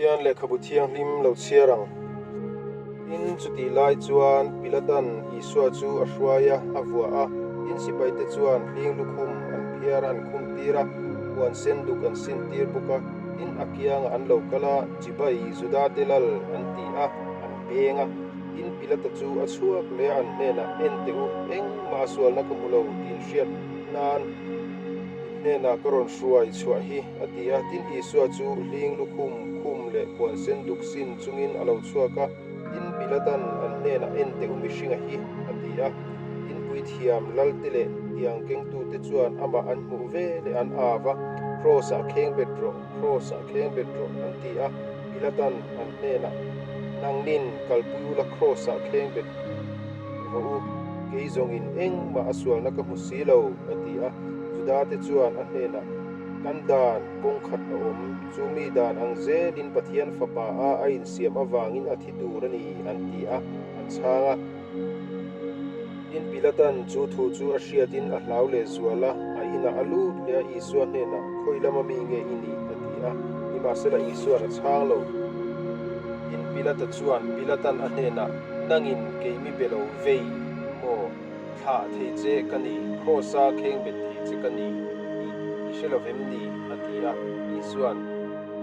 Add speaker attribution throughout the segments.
Speaker 1: Pathian lehkhabu thianghlim lo chhiar ang. Tin, chutih lai chuan Pilatan Isua chu a hruai a, a vuah a. Tin, sipaite chuan hling lukhum an phiar a, an khum tir a, puan sen duk an sin tir bawk a. Tin, a kiangah an lo kal a, Chibai, Judate lal an ti a, an beng a. Tin, Pilata chu a chhuak leh a, an hnenah, En teh u, engmah a sualna ka hmu lo tih inhriat nan in hnenah ka rawn hruai chhuah hi, a ti a. Tin, Isua chu hling lukhum khum leh puan sen duk sin chungin a lo chhuak a. Tin, Pilatan an hnenah, En teh u mihringa hi, a ti a. Tin, puithiam lalte leh tiang kengtute chuan amah an hmuh ve leh an av a, Kraws-ah kheng bet rawh, Kraws-ah kheng bet rawh, an ti a. Pilatan an hnenah, Nangnin kalpui ula Kraws-ah kheng bet rawh u, kei zawngin engmah a sualna ka hmu si lo, a ti a. Judate chuan a hnenah, Kan dan kawng khat a awm, chu mi dan ang zelin Pathian Fapa a a insiam avangin a thi tur a ni, an ti a, an chhang a. Tin, Pilatan chu thu chu a hriatin a hlau leh zual a, a inah a lut leh a, Isua hnenah, Khawi lama mi nge i nih? a ti a. Nimahsela Isua'n a chhang lo. Tin, Pilata chuan Pilatan a hnenah, Nangin kei mi be lo vei maw? Thlah thei che ka ni, Kraws-a khengbet thei che ka ni tih i hre lo vem ni? a ti a. Isua'n,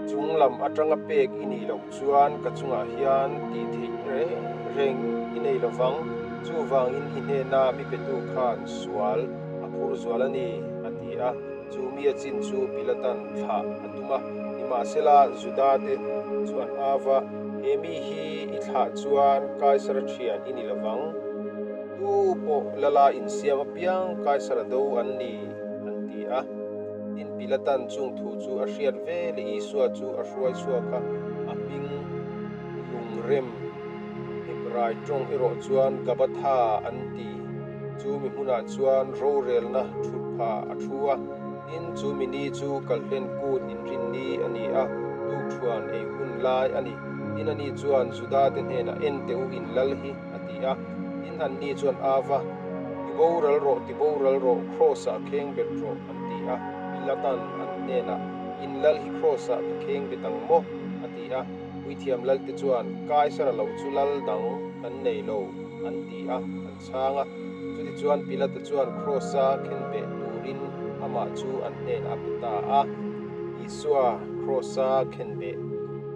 Speaker 1: Chung lam atanga pek i nih loh chuan ka chungah hian tih theih reng reng i nei lo vang, chuvangin i hnena mi petu khan sual a phur zual a ni, a ti a. Chu mi a chin chu Pilatan thlah a tum a, nimahsela Juda te chu an av a, He mi hi i thlah chuan Kaisara thian i ni lo vang, tu pawh lala insiam apiang Kaisara do an ni, an ti a. Tin, Pilatan chung thu chu a hriat ve leh Isua chu a hruai chhuak a, a hming lungrem Hebrai tawng erawh chuan Gabatha an ti. Chu mi hmunah chuan rorelna thut pha a thu a, tin, chu mi ni chu Kalhlen kut inrinni a ni a, tukthuan ei hun lai a ni. Tin, ani chuan Judate hnenah, En teh u, in lal hi, a ti a. Tin, anni chuan Ava, Ti boral rawh, ti boral rawh, Kraws-ah kheng bet rawh, an ti a. Pilatan an hnenah, In lal hi Kraws-ah ka kheng bet ang maw? a ti a. Puithiam lalte chuan, Kaisara lo chu lal dang kan nei lo, an ti a, an chhang a. Chutichuan Pilata chuan Kraws-a khenbeh turin amah chu an hnenah a pe ta a. Isua Kraws-a khenbeh.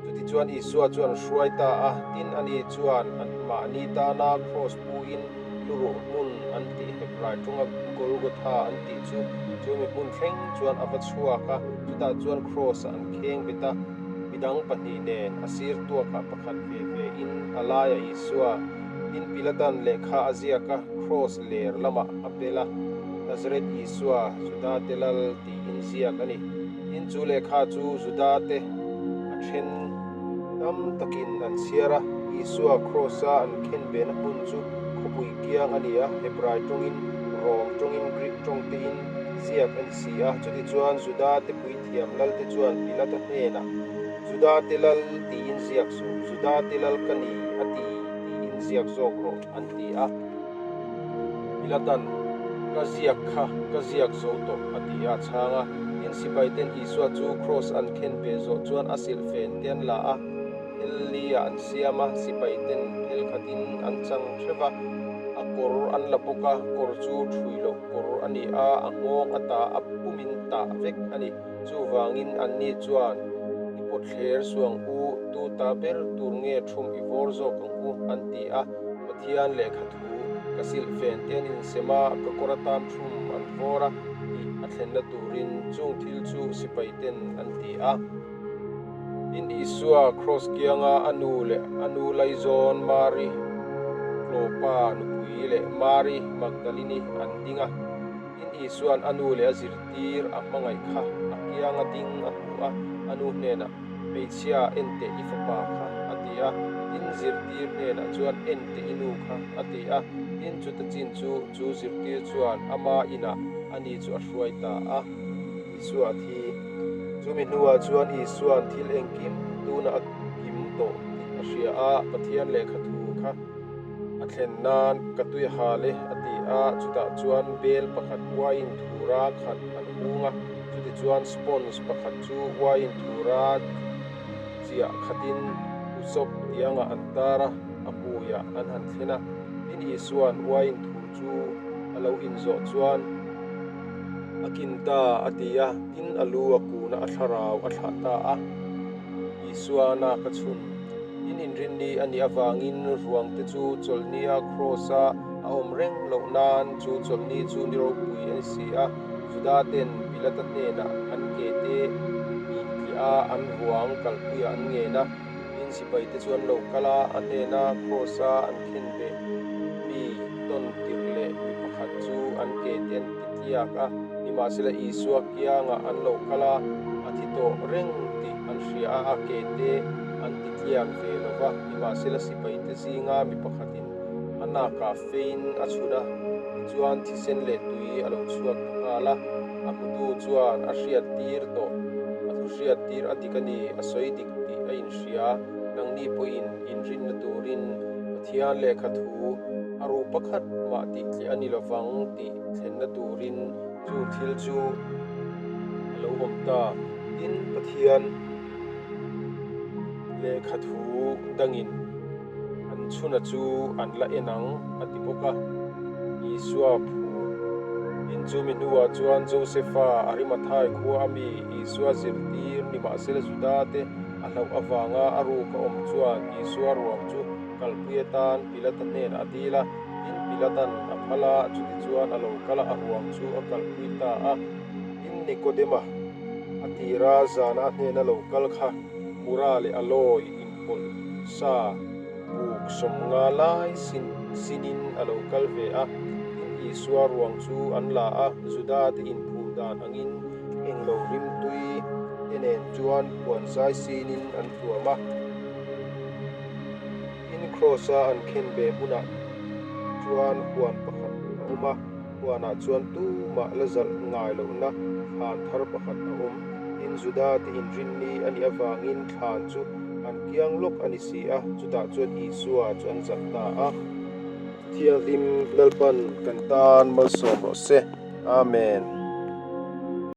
Speaker 1: Chutichuan Isua chuan hruai ta a, tin ani chuan an mahni tana kraws puin luruh hmun an tih Hebrai tawnga Golgotha an tih chu chumi hmun thleng chuan a va chhuak a, chutah chuan kraws an kheng bet a, midang pahnih nen a sir tuakah pakhat ve ve in a laiah Isua tin Pilatan lehkha a ziak a, kraws ler lamah a bel a, Nazareth Isua, Judate lal tiin ziak a ni. Tin, chu lehkha chu Judate a then tam takin an chhiar a, Isua Kraws-a an khenbehna hmun chu khawpui kiang a ni a, Hebrai tawngin, Rom tawngin, Greek tawng tein ziak a ni si a. Chutichuan, Judate puithiam lalte chuan Pilata hnenah, Judate lal tiin ziak suh, Judate lal ka ni a ti tiin ziak zawk rawh, an ti a. Pilatan, Ka ziak kha ka ziak zo tawh, a ti a, a chhang a. Tin, sipaiten Isua chu kraws an khen ve zawh chuan a silhfen te an la a, phel li-ah an siam a, sipaiten phel khatin an chang hreuh va, a kawr an la bawk a, kawr chu ṭhui loh kawr a ni a, a nghawng a ta a pumin tah vek a ni. Chuvangin anni chuan, I pawtthler suang u, tu ta ber tur nge ṭhum i vawr zawk ang u, an ti a. Pathian lehkha thu ka silhfen te an insem a, ka kawr atan thum an vawr a tih a thlenna turin chung thil chu sipai ten an ti a. Tin, Isua kraws kianga a nu leh a nu laizawn Mari Klopa nupui leh Mari Magdalini an ding a. Tin, Isua'n a nu leh a zirtir a hmangaih kha a kianga ding a hmu a, a nu hnenah, Hmeichhia, en teh i fapa kha, a ti a. Tin, zirtir hnenah chuan, En teh i nu kha, a ti a. Tin, chuta chin chu, chu zirtir chuan ama inah ani chu a hruai ta a. Isua a thi. Chumi hnuah chuan Isua'n thil engkim tunah a kim tawh tih a hria a, Pathian lehkha thu kha a thlen nan ka tui hal e, a ti a. Chutah chuan bel pakhat uaiin thura khat an hung a, chutichuan sponge pakhat chu uaiin thura Chiah khatin Usop tiangah an tar a, a hmuiah an han thlen a. Tin, Isua'n uain thu chu a lo inzawh chuan a kin ta a ti a, tin a lu a kun a, a thlarau a thlah ta a. Isua nak a chhun. Tin, inrinni a nih avangin ruangte chu chawlhnia kraws-a a awm reng loh nan chu chawlhni chu ni ropui a ni si a. Juda ten Pilata hnenah an ke te tih tliah a, an ruang kalpuiah an ngen a. Tin, sipaite chu an lo kal a, a hnena kraws-a an khenbeh mi tawn tirh leh mi pakhat chu an ke te an ti tliak a. Nimahsela Isua kiangah an lo kal a, a thi tawh reng tih an hria a, a ke te an ti tliak ve lo va. Nimahsela sipaite zinga mi pakhatin a nakah fein a chhun a, tichuan thisen leh tui a lo chhuak ta nghal a. A hmutu chuan a hriattir tawh, a thu hriattir a dik a ni, a sawi dik tih a inhria. Nangni pawhin inrinna turin Pathian lehkha thu a ru pakhat mah tih tliah a ni lovang tih thlenna turin chu thil chu a lo awm ta. Tin, Pathian lehkha thu dangin an chhuna chu an la en ang a ti bawk a, Isua phur. Tin, chu mi hnuah chuan Josefa, Arimathai khua a mi Isua zirtir nimahsela Juda te a hlauh avanga a ruk a awm chuan Isua ruang chu kalpui atan Pilata hnenah a dil a, tin Pilatan a phal a, chutichuan a lo kal a, a ruang chu a kalpui ta a. Tin, Nikodema a tira zana a hnena lo kal kha Mura leh Alawi inpawlh sa buk sawmnga lai sin sinin a lo kal ve a, tin Isua ruang chu an la a, Juda te inphum dan angin englo rimtui te nen chuan puan zai sinin an tuam a. Tin Kraws-a an khen ve hmunah chuan huan pakhat a awm a, huanah chuan tumah la zalh ngai lohna thlan thar pakhat a awm. Tin Juda te inrinni a nih avangin thlan chu an kiang lawk a ni si a, chutah chuan Isua chu an zalh ta a. Thianghlim Lalpan kan tan malsawm rawh se. Amen.